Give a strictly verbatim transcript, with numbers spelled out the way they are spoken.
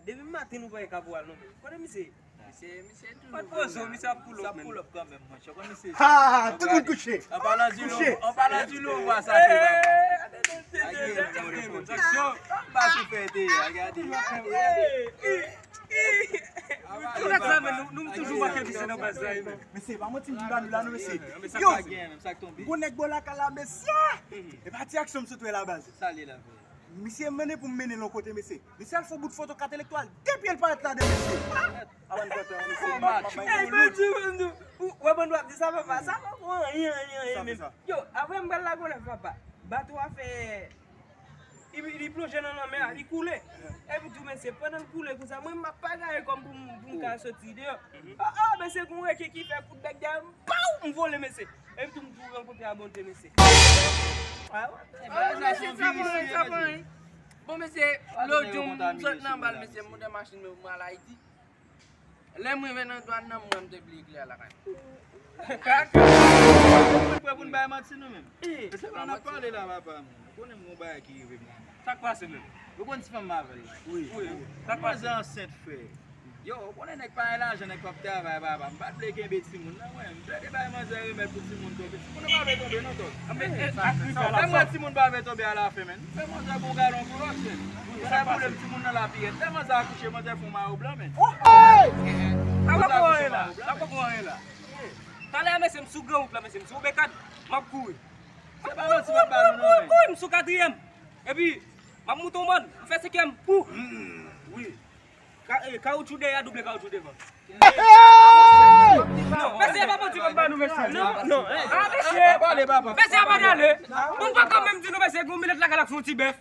Depi maten nou pa gen ka pou al non, men. Kote misye? Misye, misye toujou. Pat pozo, misye ap pull up, men. Pull up kanmenm, monchè. Konn misye. Ha! Tout moun kouche. An palan di lo, an palan di lo, vwa sa te. Ba sou fè te, gade. Tout sa, men nou, nou toujou manke misye nan baz la, men. Mesye, pa manti m di ba nou la, non, mesye. Yo, gon nèg bò lakay la, mesye. E pa ti aksyon m sot wè la, baz. Sa li la, frè. Misye mande pou m mennen l yon kote, mesye. Misye al fè yon bout foto kat elektoral, depi l parèt ladan, mesye. Avan n kontan, mesye. Ey, Bondye, Bondye. Ou wè, Bondye ap di sa, papa. Sa pa pou anyen, anyen, anyen menm. Yo, apre m pral lage w lèv, papa. Bato a fè, li, li plonje nan lanmè a, li koule. Epi tou, mesye, pandan l koule konsa, mwen, m ap pagaye kò m pou m, pou m ka soti deyò. Oh, oh, mesye, gon reken ki fè kout bèk dèyè m, pow, m vole, mesye. Epi tou m tou rankontre a Bondye, mesye. Ah, mesye, sa bon, sa bon. Bon, mesye, lòt jou m sot nan bal, mesye, m moute machin mwen, m al Ayiti. Lè m rive nan dwàn nan, m wè m te bliye kle a lakay mwen. Kaka! Mwen prè pou n bay manti nou menm. Mesye, pa n ap pale la, papa, mwen. Ou konnen m gon bagay ki rive m la. Sa k pase menm? Ou konn ti fanm m avè l la? Wi. Wi. Sa k pase? Manzè ansent, frè. Yo, ou konnen nèg pa gen lajan, nèg p ap travay, papa. M pa t vle kenbe timoun nan, mwen. M plede bay manzè remèd pou timoun tonbe. Timoun nan pa vle tonbe, non, Tòg. Lè m wè timoun pa vle tonbe alafen, men. M fè manzè gon galon klòs, men. Manzè boule m timoun nan lapiyèt. Lè manzè akouche, manzè fè yon mayo blan, men. Sa pa bon anyen la. Sa pa bon anyen la. Talè a, mesye, m sou gran wout la, mesye. M sou Obekad. M ap kouri. Se pa manti m ap ba nou, non, men. M sou katriyèm. Epi, m ap moute yon mòn. M fè senkyèm. Pou. Wi. Ka-, eh, kawoutchou dèyè a double kawoutchou devan. Non, mesye, pa manti m ap ba nou, mesye. Non, non, eh. Ah, mesye. Mesye, a pa gade. Bon, m pa kanmenm di nou, mesye, gon milèt lakay la k fè yon ti bèf.